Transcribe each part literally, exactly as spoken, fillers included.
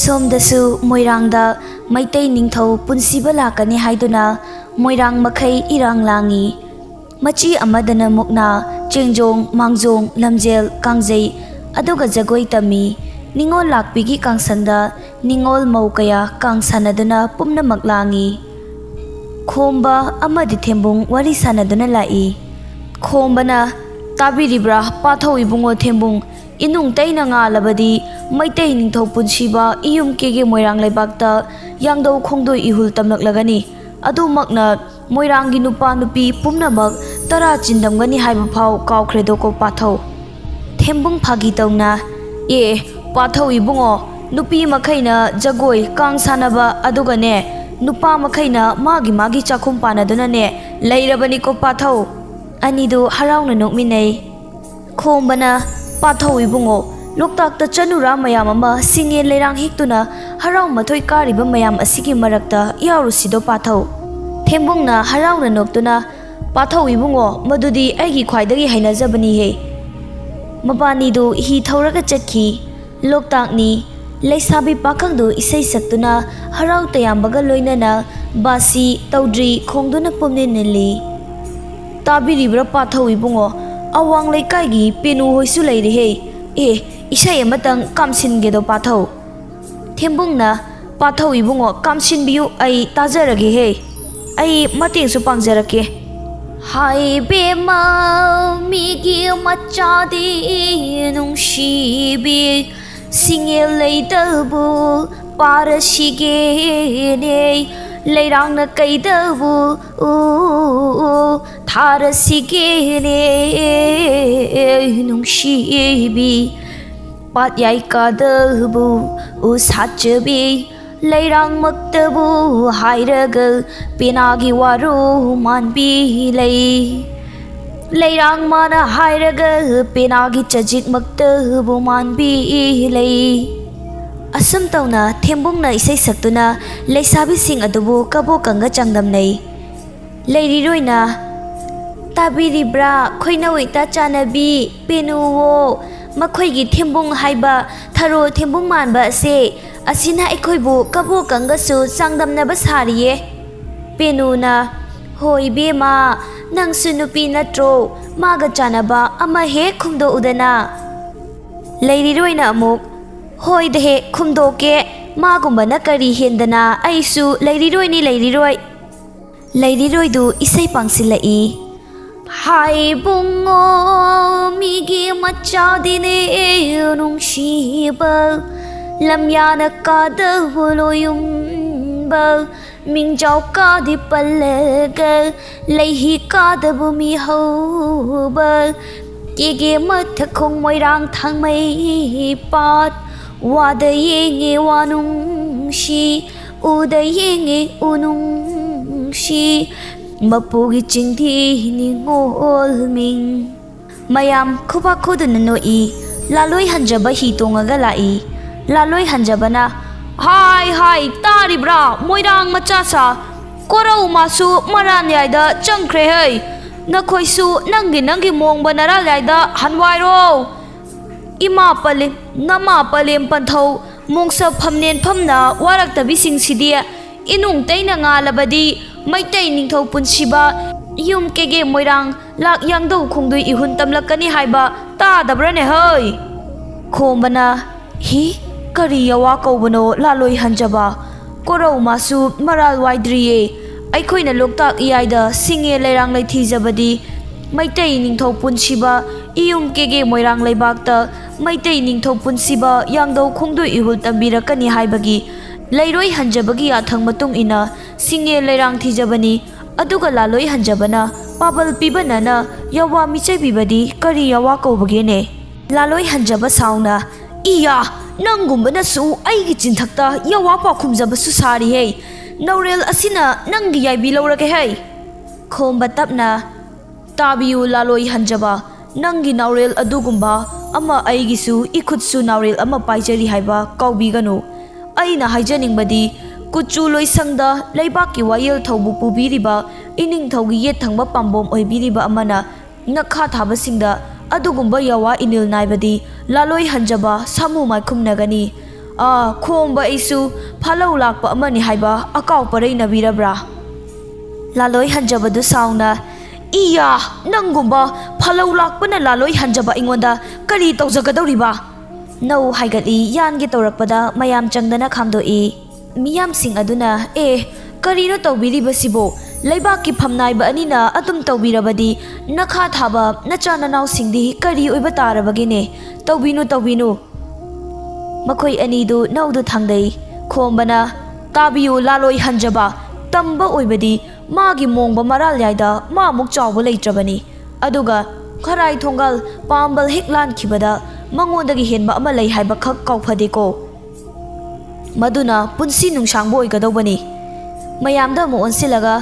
ꯁꯣꯝꯗꯁꯨ ꯃꯣꯏꯔꯥꯡꯗ ꯃꯩꯇꯩ ꯅꯤꯡꯊꯧ ꯄꯨꯟꯁꯤꯕ ꯂꯥꯛꯀꯅꯤ ꯍꯥꯏꯗꯨꯅ ꯃꯣꯏꯔꯥꯡ ꯃꯈꯩ ꯏꯔꯥꯡ ꯂꯥꯡꯉꯤ꯫ ꯃꯆꯤ ꯑꯃꯗꯅ ꯃꯨꯛꯅꯥ, ꯆꯦꯡꯖꯣꯡ, ꯃꯥꯡꯖꯣꯡ, ꯂꯝꯖꯦꯜ, ꯀꯥꯡꯖꯩ, ꯑꯗꯨꯒ ꯖꯒꯣꯏ ꯇꯝꯃꯤ꯫ ꯅꯤꯉꯣꯜ ꯂꯥꯛꯄꯤꯒꯤ ꯀꯥꯡꯁꯪꯗ ꯅꯤꯉꯣꯜ ꯃꯧ ꯀꯌꯥ ꯀꯥꯡ ꯁꯥꯟꯅꯗꯨꯅ ꯄꯨꯝꯅꯃꯛ ꯂꯥꯡꯉꯤ꯫ ꯈꯣꯝꯕ ꯑꯃꯗꯤ ꯊꯦꯝꯕꯨꯡ ꯋꯥꯔꯤ ꯁꯥꯟꯅꯗꯨꯅ ꯂꯥꯛꯏ꯫ ꯈꯣꯝꯕꯅ, "ꯇꯥꯕꯤꯔꯤꯕ꯭ꯔꯥ, ꯄꯥꯊꯧ ꯏꯕꯨꯡꯉꯣ ꯊꯦꯝꯕꯨꯡ? ꯏꯅꯨꯡ ꯇꯩꯅ ꯉꯥꯜꯂꯕꯗꯤ ꯃꯩꯇꯩ ꯅꯤꯡꯊꯧ ꯄꯨꯟꯁꯤꯕ ꯏꯌꯨꯝ ꯀꯦꯒꯦ ꯃꯣꯏꯔꯥꯡ ꯂꯩꯕꯥꯛꯇ ꯌꯥꯡꯗꯧ ꯈꯣꯡꯗꯣꯏ ꯏꯍꯨꯜ ꯇꯝꯂꯛꯂꯒꯅꯤ꯫ ꯑꯗꯨꯃꯛꯅ ꯃꯣꯏꯔꯥꯡꯒꯤ ꯅꯨꯄꯥ ꯅꯨꯄꯤ ꯄꯨꯝꯅꯃꯛ ꯇꯔꯥ ꯆꯤꯟꯗꯝꯒꯅꯤ ꯍꯥꯏꯕ ꯐꯥꯎ ꯀꯥꯎꯈ꯭ꯔꯦꯗꯣꯀꯣ ꯄꯥꯊꯧ?" ꯊꯦꯝꯕꯨꯡ ꯐꯥꯒꯤ ꯇꯧꯅ, "ꯑꯦ, ꯄꯥꯊꯧ ꯏꯕꯨꯡꯉꯣ, ꯅꯨꯄꯤ ꯃꯈꯩꯅ ꯖꯒꯣꯏ, ꯀꯥꯡ ꯁꯥꯟꯅꯕ, ꯑꯗꯨꯒꯅꯦ, ꯅꯨꯄꯥ ꯃꯈꯩꯅ ꯃꯥꯒꯤ ꯃꯥꯒꯤ ꯆꯥꯛꯈꯨꯝ ꯄꯥꯟꯅꯗꯨꯅꯅꯦ ꯂꯩꯔꯕꯅꯤꯀꯣ ꯄꯥꯊꯧ꯫" ꯑꯅꯤꯗꯨ ꯍꯔꯥꯎꯅ ꯅꯣꯛꯃꯤꯟꯅꯩ꯫ ꯈꯣꯝꯕꯅ, "ꯄꯥꯊꯧ ꯏꯕꯨꯡꯉꯣ, ꯂꯣꯛꯇꯥꯛꯇ ꯆꯅꯨꯔꯥ ꯃꯌꯥꯝ ꯑꯃ ꯁꯤꯡꯉꯦ ꯂꯩꯔꯥꯡ ꯍꯦꯛꯇꯨꯅ ꯍꯔꯥꯎ ꯃꯊꯣꯏ ꯀꯥꯔꯤꯕ ꯃꯌꯥꯝ ꯑꯁꯤꯒꯤ ꯃꯔꯛꯇ ꯌꯥꯎꯔꯨꯁꯤꯗꯣ ꯄꯥꯊꯧ?" ꯊꯦꯝꯕꯨꯡꯅ ꯍꯔꯥꯎꯅ ꯅꯣꯛꯇꯨꯅ, "ꯄꯥꯊꯧ ꯏꯕꯨꯡꯉꯣ, ꯃꯗꯨꯗꯤ ꯑꯩꯒꯤ ꯈ꯭ꯋꯥꯏꯗꯒꯤ ꯍꯩꯅꯖꯕꯅꯤꯍꯦ꯫" ꯃꯕꯥꯅꯤꯗꯨ ꯍꯤ ꯊꯧꯔꯒ ꯆꯠꯈꯤ꯫ ꯂꯣꯛꯇꯥꯛꯅꯤ꯫ ꯂꯩꯁꯥꯕꯤ ꯄꯥꯈꯪꯗꯨ ꯏꯁꯩ ꯁꯛꯇꯨꯅ ꯍꯔꯥꯎ ꯇꯌꯥꯝꯕꯒ ꯂꯣꯏꯅꯅ ꯕꯥꯁꯤ, ꯇꯧꯗ꯭ꯔꯤ ꯈꯣꯡꯗꯨꯅ ꯄꯨꯝꯅꯤꯟ ꯅꯤꯜꯂꯤ꯫ "ꯇꯥꯕꯤꯔꯤꯕ꯭ꯔꯥ ꯄꯥꯊꯧ ꯏꯕꯨꯡꯉꯣ? ꯑꯋꯥꯡ ꯂꯩꯀꯥꯏꯒꯤ ꯄꯦꯅꯨ ꯍꯣꯏꯁꯨ ꯂꯩꯔꯦꯍꯦ꯫ ꯑꯦ, ꯏꯁꯩ ꯑꯃꯇꯪ ꯀꯥꯝꯁꯤꯟꯒꯦꯗꯣ ꯄꯥꯊꯧ?" ꯊꯦꯝꯕꯨꯡꯅ, "ꯄꯥꯊꯧ ꯏꯕꯨꯡꯉꯣ, ꯀꯥꯝꯁꯤꯟꯕꯤꯌꯨ, ꯑꯩ ꯇꯥꯖꯔꯒꯦꯍꯦ꯫ ꯑꯩ ꯃꯇꯦꯡꯁꯨ ꯄꯥꯡꯖꯔꯛꯀꯦ꯫" "ꯍꯥꯏ ꯕꯦꯝꯃ, ꯃꯤꯒꯤ ꯃꯆꯥꯗꯤ ꯅꯨꯡꯁꯤꯕꯤ, ꯁꯤꯡꯉꯦꯜ ꯂꯩꯗꯕꯨ ꯄꯥꯔꯁꯤꯒꯦꯅꯦ, ꯂꯩꯔꯥꯡꯅ ꯀꯩꯗꯕꯨ ꯎ ꯊꯥꯔꯁꯤꯒꯦꯅꯦ, ꯅꯨꯡꯁꯤꯕꯤ꯫ ꯄꯥꯠꯌꯥꯏ ꯀꯥꯗꯕꯨ ꯎ ꯁꯥꯠꯆꯕꯤ, ꯂꯩꯔꯥꯡꯃꯛꯇꯕꯨ ꯍꯥꯏꯔꯒ ꯄꯦꯅꯥꯒꯤ ꯋꯥꯔꯨ ꯃꯥꯟꯕꯤ ꯂꯩ꯫ ꯂꯩꯔꯥꯡ ꯃꯥꯅ ꯍꯥꯏꯔꯒ ꯄꯦꯅꯥꯒꯤ ꯆꯖꯤꯛꯃꯛꯇꯕꯨ ꯃꯥꯟꯕꯤ ꯂꯩ꯫" ꯑꯁꯨꯝ ꯇꯧꯅ ꯊꯦꯝꯕꯨꯡꯅ ꯏꯁꯩ ꯁꯛꯇꯨꯅ ꯂꯩꯁꯥꯕꯤꯁꯤꯡ ꯑꯗꯨꯕꯨ ꯀꯕꯣꯀꯪꯒ ꯆꯥꯡꯗꯝꯅꯩ꯫ ꯂꯩꯔꯤꯔꯣꯏꯅ, "ꯇꯥꯕꯤꯔꯤꯕ꯭ꯔꯥ, ꯈꯣꯏꯅꯧ ꯏꯇꯥ ꯆꯥꯟꯅꯕꯤ, ꯄꯦꯅꯨꯋꯣ, ꯃꯈꯣꯏꯒꯤ ꯊꯦꯝꯕꯨꯡ ꯍꯥꯏꯕ ꯊꯔꯣ ꯊꯦꯝꯕꯨꯡ ꯃꯥꯟꯕ ꯑꯁꯦ, ꯑꯁꯤꯅ ꯑꯩꯈꯣꯏꯕꯨ ꯀꯕꯣꯛꯀꯪꯒꯁꯨ ꯆꯥꯡꯗꯝꯅꯕ ꯁꯥꯔꯤꯌꯦ꯫ ꯄꯦꯅꯨꯅ, "ꯍꯣꯏ ꯏꯕꯦꯝꯃ, ꯅꯪꯁꯨ ꯅꯨꯄꯤ ꯅꯠꯇ꯭ꯔꯣ? ꯃꯥꯒ ꯆꯥꯟꯅꯕ ꯑꯃ ꯍꯦꯛ ꯈꯨꯝꯗꯣꯛꯎꯗꯅ꯫" ꯂꯩꯔꯤꯔꯣꯏꯅ ꯑꯃꯨꯛ, "ꯍꯣꯏꯗ ꯍꯦꯛ ꯈꯨꯝꯗꯣꯛꯀꯦ, ꯃꯥꯒꯨꯝꯕꯅ ꯀꯔꯤ ꯍꯦꯟꯗꯅ, ꯑꯩꯁꯨ ꯂꯩꯔꯤꯔꯣꯏꯅꯤ ꯂꯩꯔꯤꯔꯣꯏ꯫" ꯂꯩꯔꯤꯔꯣꯏꯗꯨ ꯏꯁꯩ ꯄꯥꯡꯁꯤꯜꯂꯛꯏ꯫ "ꯍꯥꯏ ꯏꯕꯨꯡꯉꯣ, ꯃꯤꯒꯤ ꯃꯆꯥꯗꯤꯅꯦ ꯅꯨꯡꯁꯤꯕ, ꯂꯝꯌꯥꯅ ꯀꯥꯗꯕ ꯂꯣꯌꯨꯝꯕ, ꯃꯤꯡꯖꯥꯎ ꯀꯥꯗꯤ ꯄꯜꯂꯒ, ꯂꯩꯍꯤ ꯀꯥꯗꯕꯨ ꯃꯤꯍꯧꯕ, ꯀꯦꯒꯦ ꯃꯊꯛ ꯈꯣꯡ ꯃꯣꯏꯔꯥꯡ ꯊꯥꯡꯃꯩ ꯄꯥꯠ, ꯋꯥꯗ ꯌꯦꯡꯉꯦ ꯋꯥ ꯅꯨꯡꯁꯤ, ꯎꯗ ꯌꯦꯡꯉꯦ ꯎ ꯅꯨꯡꯁꯤ, ꯃꯄꯨꯒꯤ ꯆꯤꯡꯊꯤ ꯅꯤꯉꯣꯜ ꯃꯤꯡ꯫" ꯃꯌꯥꯝ ꯈꯨꯕꯥꯛ ꯈꯨꯗꯨꯅ ꯅꯣꯛꯏ꯫ ꯂꯥꯂꯣꯏ ꯍꯟꯖꯕ ꯍꯤ ꯇꯣꯡꯉꯒ ꯂꯥꯛꯏ꯫ ꯂꯥꯂꯣꯏ ꯍꯟꯖꯕꯅ, "ꯍꯥꯏ, ꯍꯥꯏ, ꯇꯥꯔꯤꯕ꯭ꯔꯥ, ꯃꯣꯏꯔꯥꯡ ꯃꯆꯥꯁꯥ? ꯀꯣꯔꯧ ꯃꯥꯁꯨ ꯃꯔꯥꯟꯌꯥꯏꯗ ꯆꯪꯈ꯭ꯔꯦ ꯍꯩ꯫ ꯅꯈꯣꯏꯁꯨ ꯅꯪꯒꯤ ꯅꯪꯒꯤ ꯃꯣꯡꯕ ꯅꯔꯥꯜꯌꯥꯏꯗ ꯍꯟꯋꯥꯏꯔꯣ꯫ ꯏꯃꯥ ꯄꯂꯦꯝ, ꯅꯃꯥ ꯄꯂꯦꯝ ꯄꯟꯊꯧ, ꯃꯣꯡꯁ ꯐꯝꯅꯦꯟ ꯐꯝꯅ ꯋꯥꯔꯛꯇꯕꯤꯁꯤꯡꯁꯤꯗꯤ ꯏꯅꯨꯡ ꯇꯩꯅ ꯉꯥꯜꯂꯕꯗꯤ ꯃꯩꯇꯩ ꯅꯤꯡꯊꯧ ꯄꯨꯟꯁꯤꯕ ꯌꯨꯝ ꯀꯦꯒꯦ ꯃꯣꯏꯔꯥꯡ ꯂꯥꯛ ꯌꯥꯡꯗꯧ ꯈꯣꯡꯗꯣꯏ ꯏꯍꯨꯟ ꯇꯝꯂꯛꯀꯅꯤ ꯍꯥꯏꯕ ꯇꯥꯗꯕ꯭ꯔꯅꯦ ꯍꯩ?" ꯈꯣꯝꯕꯅ, "ꯍꯤ, ꯀꯔꯤ ꯌꯥꯋꯥ ꯀꯧꯕꯅꯣ ꯂꯥꯂꯣꯏ ꯍꯟꯖꯕ? ꯀꯣꯔꯧ ꯃꯥꯁꯨ ꯃꯔꯥꯜ ꯋꯥꯏꯗ꯭ꯔꯤꯌꯦ꯫ ꯑꯩꯈꯣꯏꯅ ꯂꯣꯛꯇꯥꯛ ꯏꯌꯥꯏꯗ ꯁꯤꯡꯉꯦ ꯂꯩꯔꯥꯡ ꯂꯩꯊꯤꯖꯕꯗꯤ ꯃꯩꯇꯩ ꯅꯤꯡꯊꯧ ꯄꯨꯟꯁꯤꯕ ꯏꯌꯨꯝ ꯀꯦꯒꯦ ꯃꯣꯏꯔꯥꯡ ꯂꯩꯕꯥꯛꯇ ꯃꯩꯇꯩ ꯅꯤꯡꯊꯧ ꯄꯨꯟꯁꯤꯕ ꯌꯥꯡꯗꯧ ꯈꯣꯡꯗꯣꯏ ꯏꯍꯨꯜ ꯇꯝꯕꯤꯔꯛꯀꯅꯤ ꯍꯥꯏꯕꯒꯤ ꯂꯩꯔꯣꯏ ꯍꯟꯖꯕꯒꯤ ꯌꯥꯊꯪ ꯃꯇꯨꯡ ꯏꯟꯅ ꯁꯤꯡꯉꯦ ꯂꯩꯔꯥꯡ ꯊꯤꯖꯕꯅꯤ꯫ ꯑꯗꯨꯒ ꯂꯥꯂꯣꯏ ꯍꯟꯖꯕꯅ ꯄꯥꯕꯜ ꯄꯤꯕꯅꯅ ꯌꯥꯋꯥ ꯃꯤꯆꯩ ꯄꯤꯕꯗꯤ ꯀꯔꯤ ꯌꯥꯋꯥ ꯀꯧꯕꯒꯦꯅꯦ?" ꯂꯥꯂꯣꯏ ꯍꯟꯖꯕ ꯁꯥꯎꯅ, "ꯏꯌꯥ, ꯅꯪꯒꯨꯝꯕꯅꯁꯨ ꯑꯩꯒꯤ ꯆꯤꯟꯊꯛꯇ ꯌꯥꯋꯥ ꯄꯥꯎꯈꯨꯝꯖꯕꯁꯨ ꯁꯥꯔꯤꯍꯦ꯫ ꯅꯧꯔꯦꯜ ꯑꯁꯤꯅ ꯅꯪꯒꯤ ꯌꯥꯏꯕꯤ ꯂꯧꯔꯒꯦ ꯍꯩ꯫" ꯈꯣꯝꯕ ꯇꯞꯅ, "ꯇꯥꯕꯤꯌꯨ ꯂꯥꯂꯣꯏ ꯍꯟꯖꯕ, ꯅꯪꯒꯤ ꯅꯥꯎꯔꯦꯜ ꯑꯗꯨꯒꯨꯝꯕ ꯑꯃ ꯑꯩꯒꯤꯁꯨ ꯏꯈꯨꯠꯁꯨ ꯅꯥꯎꯔꯦꯜ ꯑꯃ ꯄꯥꯏꯖꯔꯤ ꯍꯥꯏꯕ ꯀꯥꯎꯕꯤꯒꯅꯨ꯫ ꯑꯩꯅ ꯍꯥꯏꯖꯅꯤꯡꯕꯗꯤ ꯀꯨꯆꯨ ꯂꯣꯏꯁꯪꯗ ꯂꯩꯕꯥꯛꯀꯤ ꯋꯥꯌꯦꯜ ꯊꯧꯕꯨ ꯄꯨꯕꯤꯔꯤꯕ ꯏꯅꯤꯡꯊꯧꯒꯤ ꯌꯦꯠ ꯊꯪꯕ ꯄꯥꯝꯕꯣꯝ ꯑꯣꯏꯕꯤꯔꯤꯕ ꯑꯃꯅ ꯉꯛꯈꯥ ꯊꯥꯕꯁꯤꯡꯗ ꯑꯗꯨꯒꯨꯝꯕ ꯌꯥꯋꯥ ꯏꯅꯤꯜ ꯅꯥꯏꯕꯗꯤ ꯂꯥꯂꯣꯏ ꯍꯟꯖꯕ ꯁꯥꯃꯨ ꯃꯥꯏꯈꯨꯝꯅꯒꯅꯤ꯫ ꯑꯥ, ꯈꯣꯝꯕ ꯑꯩꯁꯨ ꯐꯥꯂꯧ ꯂꯥꯛꯄ ꯑꯃꯅꯤ ꯍꯥꯏꯕ ꯑꯀꯥꯎ ꯄꯔꯩꯅꯕꯤꯔꯕ꯭ꯔꯥ? ꯂꯥꯂꯣꯏ ꯍꯟꯖꯕꯗꯨ ꯁꯥꯎꯅ, "ꯏꯌꯥ, ꯅꯪꯒꯨꯝꯕ ꯐꯥꯂꯧ ꯂꯥꯛꯄꯅ ꯂꯥꯂꯣꯏ ꯍꯟꯖꯕ ꯑꯩꯉꯣꯟꯗ ꯀꯔꯤ ꯇꯧꯖꯒꯗꯧꯔꯤꯕ?" ꯅꯧ ꯍꯥꯏꯒꯠꯂꯤ ꯌꯥꯟꯒꯦ ꯇꯧꯔꯛꯄꯗ ꯃꯌꯥꯝ ꯆꯪꯗꯅ ꯈꯥꯝꯗꯣꯛꯏ꯫ ꯃꯤꯌꯥꯝꯁꯤꯡ ꯑꯗꯨꯅ, "ꯑꯦ, ꯀꯔꯤꯅꯣ ꯇꯧꯕꯤꯔꯤꯕꯁꯤꯕꯣ? ꯂꯩꯕꯥꯛꯀꯤ ꯐꯝꯅꯥꯏꯕ ꯑꯅꯤꯅ ꯑꯗꯨꯝ ꯇꯧꯕꯤꯔꯕꯗꯤ ꯅꯈꯥ ꯊꯥꯕ ꯅꯆꯥ ꯅꯅꯥꯎꯁꯤꯡꯗꯤ ꯀꯔꯤ ꯑꯣꯏꯕ ꯇꯥꯔꯕꯒꯦꯅꯦ? ꯇꯧꯕꯤꯅꯨ, ꯇꯧꯕꯤꯅꯨ!" ꯃꯈꯣꯏ ꯑꯅꯤꯗꯨ ꯅꯧꯗꯨ ꯊꯥꯡꯗꯩ꯫ ꯈꯣꯝꯕꯅ, "ꯇꯥꯕꯤꯌꯨ ꯂꯥꯂꯣꯏ ꯍꯟꯖꯕ, ꯇꯝꯕ ꯑꯣꯏꯕꯗꯤ ꯃꯥꯒꯤ ꯃꯣꯡꯕ ꯃꯔꯥꯜ ꯌꯥꯏꯗ ꯃꯥꯃꯨꯛ ꯆꯥꯎꯕ ꯂꯩꯇ꯭ꯔꯕꯅꯤ꯫ ꯑꯗꯨꯒ ꯈꯔꯥꯏ ꯊꯣꯡꯒꯥꯜ ꯄꯥꯝꯕꯜ ꯍꯦꯛ ꯂꯥꯟꯈꯤꯕꯗ ꯃꯉꯣꯟꯗꯒꯤ ꯍꯦꯟꯕ ꯑꯃ ꯂꯩ ꯍꯥꯏꯕꯈꯛ ꯀꯥꯎꯐꯗꯦꯀꯣ꯫ ꯃꯗꯨꯅ ꯄꯨꯟꯁꯤ ꯅꯨꯡꯁꯥꯡꯕ ꯑꯣꯏꯒꯗꯧꯕꯅꯤ꯫" ꯃꯌꯥꯝꯗ ꯑꯃꯨꯛ ꯑꯣꯟꯁꯤꯜꯂꯒ,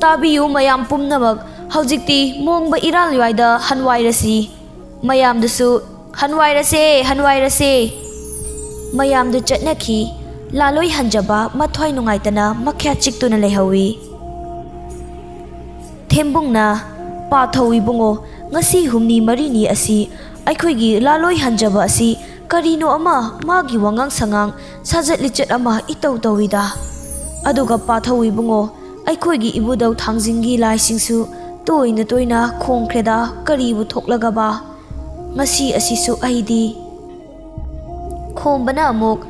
"ꯇꯥꯕꯤꯌꯨ ꯃꯌꯥꯝ ꯄꯨꯝꯅꯃꯛ, ꯍꯧꯖꯤꯛꯇꯤ ꯃꯣꯡꯕ ꯏꯔꯥꯜ ꯌꯥꯏꯗ ꯍꯟꯋꯥꯏꯔꯁꯤ꯫" ꯃꯌꯥꯝꯗꯨꯁꯨ, "ꯍꯟꯋꯥꯏꯔꯁꯦ, ꯍꯟꯋꯥꯏꯔꯁꯦ!" ꯃꯌꯥꯝꯗꯨ ꯆꯠꯅꯈꯤ꯫ ꯂꯥꯂꯣꯏ ꯍꯟꯖꯕ ꯃꯊ꯭ꯋꯥꯏ ꯅꯨꯡꯉꯥꯏꯇꯅ ꯃꯈ꯭ꯌꯥ ꯆꯤꯛꯇꯨꯅ ꯂꯩꯍꯧꯏ꯫ ꯊꯦꯝꯕꯨꯡꯅ, "ꯄꯥꯊꯧ ꯏꯕꯨꯡꯉꯣ, ꯉꯁꯤ ꯍꯨꯝꯅꯤ ꯃꯔꯤꯅꯤ ꯑꯁꯤ ꯑꯩꯈꯣꯏꯒꯤ ꯂꯥꯂꯣꯏ ꯍꯟꯖꯕ ꯑꯁꯤ ꯀꯔꯤꯅꯣ ꯑꯃ ꯃꯥꯒꯤ ꯋꯥꯉꯥꯡ ꯁꯉꯥꯡ, ꯁꯥꯖꯠ ꯂꯤꯆꯠ ꯑꯃ ꯏꯇꯧ ꯇꯧꯏꯗ꯫ ꯑꯗꯨꯒ ꯄꯥꯊꯧ ꯏꯕꯨꯡꯉꯣ, ꯑꯩꯈꯣꯏꯒꯤ ꯏꯕꯨꯙꯧ ꯊꯥꯡꯖꯤꯡꯒꯤ ꯂꯥꯏꯁꯤꯡꯁꯨ ꯇꯣꯏꯅ ꯇꯣꯏꯅ ꯈꯣꯡꯈ꯭ꯔꯦꯗ, ꯀꯔꯤꯕꯨ ꯊꯣꯛꯂꯒꯕ? ꯉꯁꯤ ꯑꯁꯤꯁꯨ ꯑꯩꯗꯤ꯫" ꯈꯣꯝꯕꯅ ꯑꯃꯨꯛ,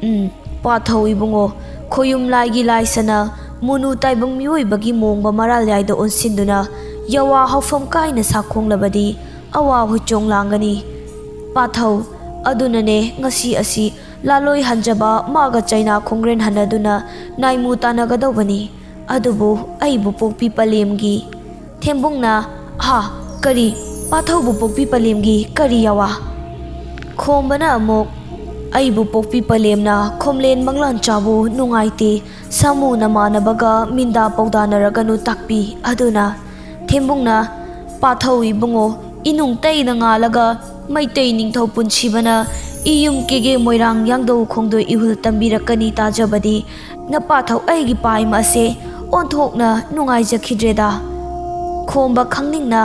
"ꯎꯝ, ꯄꯥꯊꯧ ꯏꯕꯨꯡꯉꯣ, ꯈꯣꯌꯨꯝ ꯂꯥꯏꯒꯤ ꯂꯥꯏꯁꯅ ꯃꯨꯅꯨ ꯇꯥꯏꯕꯪ ꯃꯤꯑꯣꯏꯕꯒꯤ ꯃꯣꯡꯕ ꯃꯔꯥꯜ ꯌꯥꯏꯗ ꯑꯣꯟꯁꯤꯟꯗꯨꯅ ꯌꯥꯋꯥ ꯍꯧꯐꯝ ꯀꯥꯏꯅ ꯁꯥꯈꯣꯡꯂꯕꯗꯤ ꯑꯋꯥ ꯍꯨꯏꯆꯣꯡ ꯂꯥꯡꯒꯅꯤ꯫ ꯄꯥꯊꯧ, ꯑꯗꯨꯅꯅꯦ ꯉꯁꯤ ꯑꯁꯤ ꯂꯥꯂꯣꯏ ꯍꯟꯖꯕ ꯃꯥꯒ ꯆꯩꯅꯥ ꯈꯣꯡꯒ꯭ꯔꯦꯟ ꯍꯟꯅꯗꯨꯅ ꯅꯥꯏꯃꯨ ꯇꯥꯟꯅꯒꯗꯧꯕꯅꯤ꯫ ꯑꯗꯨꯕꯨ ꯑꯩꯕꯨ ꯄꯣꯛꯄꯤ ꯄꯂꯦꯝꯒꯤ꯫" ꯊꯦꯝꯕꯨꯡꯅ, "ꯍꯥ, ꯀꯔꯤ? ꯄꯥꯊꯧꯕꯨ ꯄꯣꯛꯄꯤ ꯄꯂꯦꯝꯒꯤ ꯀꯔꯤ ꯌꯥꯋꯥ?" ꯈꯣꯝꯕꯅ ꯑꯃꯨꯛ, "ꯑꯩꯕꯨ ꯄꯣꯛꯄꯤ ꯄꯂꯦꯝꯅ ꯈꯣꯝꯂꯦꯟ ꯃꯪꯂꯥꯟ ꯆꯥꯕꯨ ꯅꯨꯡꯉꯥꯏꯇꯦ, ꯁꯥꯃꯨ ꯅꯃꯥꯟꯅꯕꯒ ꯃꯤꯟꯗꯥ ꯄꯧꯗꯥꯅꯔꯒꯅꯨ ꯇꯥꯛꯄꯤ꯫ ꯑꯗꯨꯅ꯫" ꯊꯦꯝꯕꯨꯡꯅ, "ꯄꯥꯊꯧ ꯏꯕꯨꯡꯉꯣ, ꯏꯅꯨꯡ ꯇꯩꯅ ꯉꯥꯜꯂꯒ ꯃꯩꯇꯩ ꯅꯤꯡꯊꯧ ꯄꯨꯟꯁꯤꯕꯅ ꯏꯌꯨꯝ ꯀꯦꯒꯦ ꯃꯣꯏꯔꯥꯡ ꯌꯥꯡꯗꯧ ꯈꯣꯡꯗꯣꯏ ꯏꯍꯨꯜ ꯇꯝꯕꯤꯔꯛꯀꯅꯤ ꯇꯥꯖꯕꯗꯤ ꯅꯄꯥꯊꯧ ꯑꯩꯒꯤ ꯄꯥꯏꯃ ꯑꯁꯦ ꯑꯣꯟꯊꯣꯛꯅ ꯅꯨꯡꯉꯥꯏꯖꯈꯤꯗ꯭ꯔꯦꯗ꯫" ꯈꯣꯝꯕ ꯈꯪꯅꯤꯡꯅ,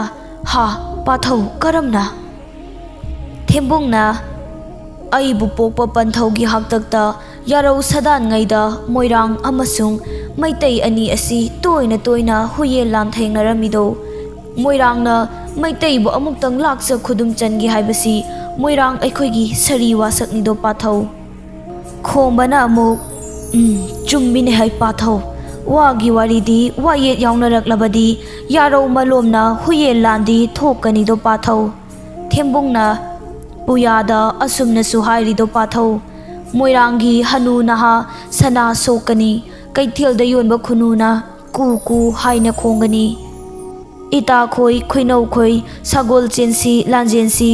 "ꯍꯥ, ꯄꯥꯊꯧ, ꯀꯔꯝꯅ? ꯊꯦꯝꯕꯨꯡꯅ, ꯑꯩꯕꯨ ꯄꯣꯛꯄ ꯄꯟꯊꯧꯒꯤ ꯍꯥꯛꯇꯛꯇ ꯌꯥꯔꯧ ꯁꯥꯗꯥꯟꯉꯩꯗ ꯃꯣꯏꯔꯥꯡ ꯑꯃꯁꯨꯡ ꯃꯩꯇꯩ ꯑꯅꯤ ꯑꯁꯤ ꯇꯣꯏꯅ ꯇꯣꯏꯅ ꯍꯨꯌꯦꯟ ꯂꯥꯟꯊꯦꯡꯅꯔꯝꯃꯤꯗꯣ꯫ ꯃꯣꯏꯔꯥꯡꯅ ꯃꯩꯇꯩꯕꯨ ꯑꯃꯨꯛꯇꯪ ꯂꯥꯛꯆ ꯈꯨꯗꯨꯝ ꯆꯟꯒꯦ ꯍꯥꯏꯕꯁꯤ ꯃꯣꯏꯔꯥꯡ ꯑꯩꯈꯣꯏꯒꯤ ꯁꯥꯔꯤ ꯋꯥꯁꯛꯅꯤꯗꯣ ꯄꯥꯊꯧ꯫ ꯈꯣꯝꯕꯅ ꯑꯃꯨꯛ, "ꯎꯝ, ꯆꯨꯝꯃꯤꯅꯦ ꯍꯩ ꯄꯥꯊꯧ꯫ ꯋꯥꯒꯤ ꯋꯥꯔꯤꯗꯤ ꯋꯥꯌꯦꯠ ꯌꯥꯎꯅꯔꯛꯂꯕꯗꯤ ꯌꯥꯔꯧ ꯃꯂꯣꯝꯅ ꯍꯨꯌꯦꯟ ꯂꯥꯟꯗꯤ ꯊꯣꯛꯀꯅꯤꯗꯣ ꯄꯥꯊꯧ꯫" ꯊꯦꯝꯕꯨꯡꯅ, "ꯄꯨꯌꯥꯗ ꯑꯁꯨꯝꯅꯁꯨ ꯍꯥꯏꯔꯤꯗꯣ ꯄꯥꯊꯧ, ꯃꯣꯏꯔꯥꯡꯒꯤ ꯍꯅꯨ ꯅꯍꯥ ꯁꯅꯥ ꯁꯣꯛꯀꯅꯤ, ꯀꯩꯊꯦꯜꯗ ꯌꯣꯟꯕ ꯈꯨꯅꯨꯅ ꯀꯨ ꯀꯨ ꯍꯥꯏꯅ ꯈꯣꯡꯒꯅꯤ꯫ ꯏꯇꯥꯈꯣꯏ, ꯈꯣꯏꯅꯧꯈꯣꯏ, ꯁꯒꯣꯜ ꯆꯦꯟꯁꯤ, ꯂꯥꯟꯖꯦꯟꯁꯤ,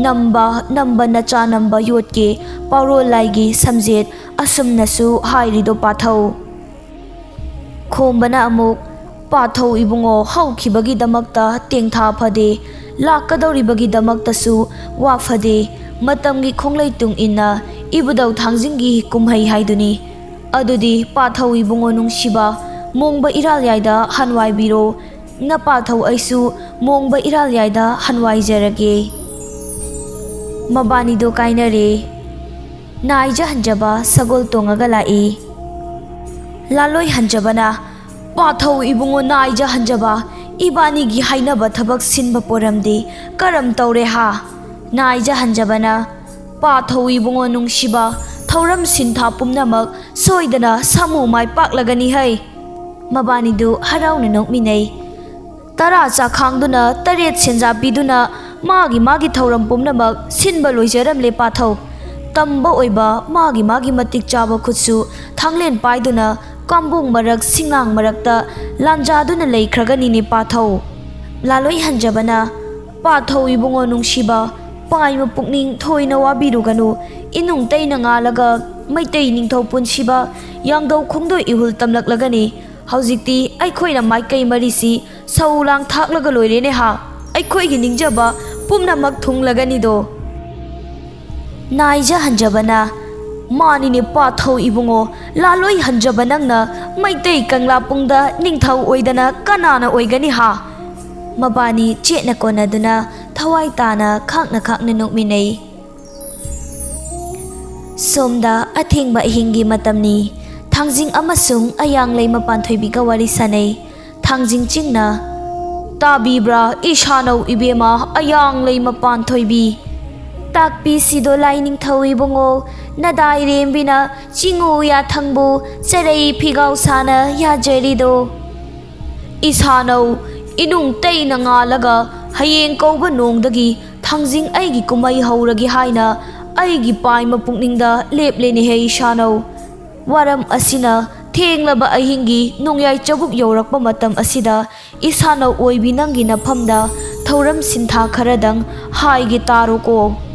ꯅꯝꯕ, ꯅꯝꯕ ꯅꯆꯥ ꯅꯝꯕ ꯌꯣꯠꯀꯦ, ꯄꯥꯎꯔꯣꯜ ꯂꯥꯏꯒꯤ ꯁꯝꯖꯦꯠ, ꯑꯁꯨꯝꯅꯁꯨ ꯍꯥꯏꯔꯤꯗꯣ ꯄꯥꯊꯧ꯫" ꯈꯣꯝꯕꯅ ꯑꯃꯨꯛ, "ꯄꯥꯊꯧ ꯏꯕꯨꯡꯉꯣ, ꯍꯧꯈꯤꯕꯒꯤꯗꯃꯛꯇ ꯇꯦꯡꯊꯥ ꯐꯗꯦ, ꯂꯥꯛꯀꯗꯧꯔꯤꯕꯒꯤꯗꯃꯛꯇꯁꯨ ꯋꯥ ꯐꯗꯦ꯫ ꯃꯇꯝꯒꯤ ꯈꯣꯡꯂꯩ ꯇꯨꯡ ꯏꯟꯅ ꯏꯕꯨꯙꯧ ꯊꯥꯡꯖꯤꯡꯒꯤ ꯀꯨꯝꯍꯩ ꯍꯥꯏꯗꯨꯅꯤ꯫ ꯑꯗꯨꯗꯤ ꯄꯥꯊꯧ ꯏꯕꯨꯡꯉꯣ ꯅꯨꯡꯁꯤꯕ, ꯃꯣꯡꯕ ꯏꯔꯥꯜ ꯌꯥꯏꯗ ꯍꯟꯋꯥꯏꯕꯤꯔꯣ꯫ ꯅꯄꯥꯊꯧ ꯑꯩꯁꯨ ꯃꯣꯡꯕ ꯏꯔꯥꯜ ꯌꯥꯏꯗ ꯍꯟꯋꯥꯏꯖꯔꯒꯦ꯫" ꯃꯕꯥꯅꯤꯗꯣ ꯀꯥꯏꯅꯔꯦ꯫ ꯅꯥꯏꯖ ꯍꯟꯖꯕ ꯁꯒꯣꯜ ꯇꯣꯡꯉꯒ ꯂꯥꯛꯏ꯫ ꯂꯥꯂꯣꯏ ꯍꯟꯖꯕꯅ, "ꯄꯥꯊꯧ ꯏꯕꯨꯡꯉꯣ ꯅꯥꯏꯖ ꯍꯟꯖꯕ, ꯏꯕꯥꯅꯤꯒꯤ ꯍꯥꯏꯅꯕ ꯊꯕꯛ ꯁꯤꯟꯕ ꯄꯣꯔꯝꯗꯤ ꯀꯔꯝ ꯇꯧꯔꯦ ꯍꯥ?" ꯅꯥꯏꯖ ꯍꯟꯖꯕꯅ, "ꯄꯥꯊꯧ ꯏꯕꯨꯡꯉꯣ ꯅꯨꯡꯁꯤꯕ, ꯊꯧꯔꯝ ꯁꯤꯟꯊꯥ ꯄꯨꯝꯅꯃꯛ ꯁꯣꯏꯗꯅ ꯁꯥꯃꯨ ꯃꯥꯏ ꯄꯥꯛꯂꯒꯅꯤ ꯍꯩ꯫" ꯃꯕꯥꯅꯤꯗꯨ ꯍꯔꯥꯎꯅ ꯅꯣꯛꯃꯤꯟꯅꯩ꯫ ꯇꯔꯥ ꯆꯥꯈꯥꯡꯗꯨꯅ, ꯇꯔꯦꯠ ꯁꯦꯟꯖꯥ ꯄꯤꯗꯨꯅ ꯃꯥꯒꯤ ꯃꯥꯒꯤ ꯊꯧꯔꯝ ꯄꯨꯝꯅꯃꯛ ꯁꯤꯟꯕ ꯂꯣꯏꯖꯔꯝꯂꯦ ꯄꯥꯊꯧ꯫ ꯇꯝꯕ ꯑꯣꯏꯕ ꯃꯥꯒꯤ ꯃꯥꯒꯤ ꯃꯇꯤꯛ ꯆꯥꯕ ꯈꯨꯠꯁꯨ ꯊꯥꯡꯂꯦꯟ ꯄꯥꯏꯗꯨꯅ ꯀꯥꯝꯕꯣꯡ ꯃꯔꯛ ꯁꯤꯡꯅꯥꯡ ꯃꯔꯛꯇ ꯂꯥꯟꯖꯥꯗꯨꯅ ꯂꯩꯈ꯭ꯔꯒꯅꯤꯅꯦ ꯄꯥꯊꯧ꯫ ꯂꯥꯂꯣꯏ ꯍꯟꯖꯕꯅ, "ꯄꯥꯊꯧ ꯏꯕꯨꯡꯉꯣ ꯅꯨꯡꯁꯤꯕ, ꯄꯥꯏꯃ ꯄꯨꯛꯅꯤꯡ ꯊꯣꯏꯅ ꯋꯥꯕꯤꯔꯨꯒꯅꯨ꯫ ꯏꯅꯨꯡ ꯇꯩꯅ ꯉꯥꯜꯂꯒ ꯃꯩꯇꯩ ꯅꯤꯡꯊꯧ ꯄꯨꯟꯁꯤꯕ ꯌꯥꯡꯗꯧ ꯈꯣꯡꯗꯣꯏ ꯏꯍꯨꯜ ꯇꯝꯂꯛꯂꯒꯅꯤ꯫ ꯍꯧꯖꯤꯛꯇꯤ ꯑꯩꯈꯣꯏꯅ ꯃꯥꯏꯀꯩ ꯃꯔꯤꯁꯤ ꯁꯧ ꯂꯥꯡ ꯊꯥꯛꯂꯒ ꯂꯣꯏꯔꯦꯅꯦ ꯍꯥ꯫ ꯑꯩꯈꯣꯏꯒꯤ ꯅꯤꯡꯖꯕ ꯄꯨꯝꯅꯃꯛ ꯊꯨꯡꯂꯒꯅꯤꯗꯣ꯫" ꯅꯥꯏꯖ ꯍꯟꯖꯕꯅ, "ꯃꯥꯅꯤꯅꯦ ꯄꯥꯊꯧ ꯏꯕꯨꯡꯉꯣ, ꯂꯥꯂꯣꯏ ꯍꯟꯖꯕ ꯅꯪꯅ ꯃꯩꯇꯩ ꯀꯪꯂꯥ ꯄꯨꯡꯗ ꯅꯤꯡꯊꯧ ꯑꯣꯏꯗꯅ ꯀꯅꯥꯅ ꯑꯣꯏꯒꯅꯤ ꯍꯥ?" ꯃꯕꯥꯅꯤ ꯆꯦꯠꯅ ꯀꯣꯟꯅꯗꯨꯅ ꯊꯋꯥꯏ ꯇꯥꯅ ꯈꯥꯛꯅ ꯈꯥꯛꯅ ꯅꯣꯛꯃꯤꯟꯅꯩ꯫ ꯁꯣꯝꯗ ꯑꯊꯦꯡꯕ ꯑꯍꯤꯡꯒꯤ ꯃꯇꯝꯅꯤ꯫ ꯊꯥꯡꯖꯤꯡ ꯑꯃꯁꯨꯡ ꯑꯌꯥꯡꯂꯩꯃ ꯄꯥꯟꯊꯣꯏꯕꯤꯒ ꯋꯥꯔꯤ ꯁꯥꯅꯩ꯫ ꯊꯥꯡꯖꯤꯡ ꯆꯤꯡꯅ, "ꯇꯥꯕꯤꯕ꯭ꯔꯥ ꯏꯁꯥꯅꯧ ꯏꯕꯦꯝꯃ ꯑꯌꯥꯡꯂꯩꯃ ꯄꯥꯟꯊꯣꯏꯕꯤ? ꯇꯥꯛꯄꯤ ꯁꯤꯗꯣ ꯂꯥꯏꯅꯤꯡꯊꯧ ꯏꯕꯨꯡꯉꯣ, ꯅꯗꯥꯏꯔꯦꯝꯕꯤꯅ ꯆꯤꯡꯉꯨ ꯌꯥꯊꯪꯕꯨ ꯆꯔꯩ ꯐꯤꯒꯥꯎ ꯁꯥꯅ ꯌꯥꯖꯔꯤꯗꯣ꯫ ꯏꯁꯥꯅꯧ ꯏꯅꯨꯡ ꯇꯩꯅ ꯉꯥꯜꯂꯒ ꯍꯌꯦꯡ ꯀꯧꯕ ꯅꯣꯡꯗꯒꯤ ꯊꯥꯡꯖꯤꯡ ꯑꯩꯒꯤ ꯀꯨꯝꯍꯩ ꯍꯧꯔꯒꯦ ꯍꯥꯏꯅ ꯑꯩꯒꯤ ꯄꯥꯏꯃ ꯄꯨꯛꯅꯤꯡꯗ ꯂꯦꯞꯂꯦꯅꯦꯍꯦ ꯏꯁꯥꯅꯧ꯫ ꯋꯥꯔꯝ ꯑꯁꯤꯅ ꯊꯦꯡꯂꯕ ꯑꯍꯤꯡꯒꯤ ꯅꯣꯡꯌꯥꯏ ꯆꯕꯨꯛ ꯌꯧꯔꯛꯄ ꯃꯇꯝ ꯑꯁꯤꯗ ꯏꯁꯥꯅꯧ ꯑꯣꯏꯕꯤ ꯅꯪꯒꯤ ꯅꯐꯝꯗ ꯊꯧꯔꯝ ꯁꯤꯟꯊꯥ ꯈꯔꯗꯪ ꯍꯥꯏꯒꯦ ꯇꯥꯔꯣꯀꯣ"꯫